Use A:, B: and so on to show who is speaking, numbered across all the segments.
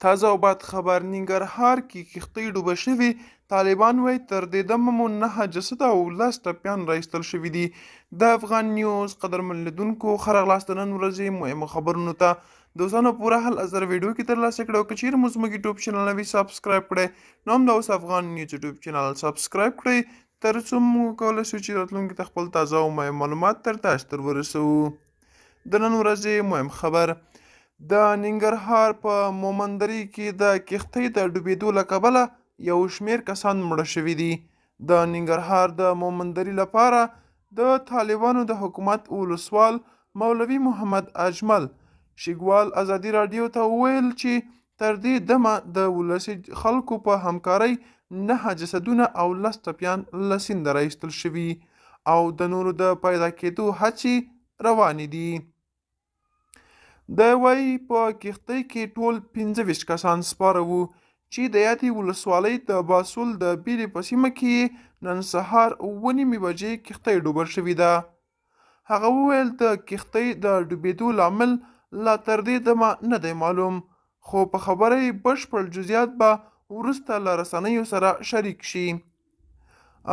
A: تازه او بد خبر، ننګرهار کې کښتۍ ډوبه شوې، طالبان وایي تر دې دمه مو 9 جسده او 10 ټپیان را ایستل شوي دي. د افغان نیوز قدرمن لیدونکو، ښه راغلاست د نن ورځې مهمو خبرونو ته. دوستانو پوره حل ازر ویډیو کې ترلاسه کړئ، او که چیرې مو زموږ یوټیوب چینل نه وي سبسکرایب کړئ نو همدا اوس افغان نیوز یوټیوب چینل سبسکرایب کړئ، تر څو موږ وکولی شو چې راتلونکي ته خپل تازه او مهم معلومات تر تاسو تر ورسوو. د نن ورځې مهم خبر، د ننګرهار په مومندرې کې د کښتۍ د ډوبېدو له کبله یو شمېر کسان مړه شوي دي. د ننګرهار د مومندرې لپاره د طالبانو د حکومت ولسوال مولوي محمد اجمل شیګوال ازادي راډیو ته وویل چې تر دې دمه د ولسي خلکو په همکارۍ 9 جسدونه او 10 ټپیان له سینده را ایستل شوي او د نورو د پیدا کېدو هڅې روانې دي. دی وایي په کښتۍ کې ټول 25 کسان سپاره وو چې د یادې ولسوالۍ د باسول د بیلې په سیمه کې یې نن سهار 7:30 بجې کښتۍ ډوبه شوې ده. هغه وویل د کښتۍ د ډوبېدو لامل لا تر دې دمه نه دی معلوم، خو په خبره یې بشپړ جزیات به وروسته له رسنیو سره شریک شي.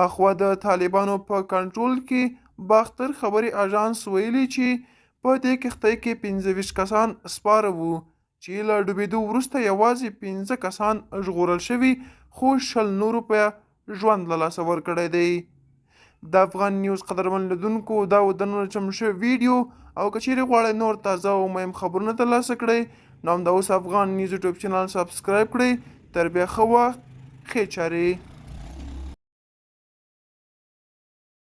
A: اخوا د طالبانو په کنټرول کې باختر خبري اژانس ویلي چې په دې کښتۍ کې 25 کسان سپاره وو چې له ډوبېدو وروسته یوازې 5 کسان ژغورل شوي، خو 20 نورو په ژوند له لاسه ورکړی دی. د افغان نیوز قدرمن لیدونکو، دا و د نن چم شوې ویډیو، او که چیرې غواړئ نور تازه او مهم خبرونه ترلاسه کړئ نو همدا اوس افغان نیوز یوټیوب چینل سبسکرایب کړئ. تر بیا ښه وخت، ښې چارې.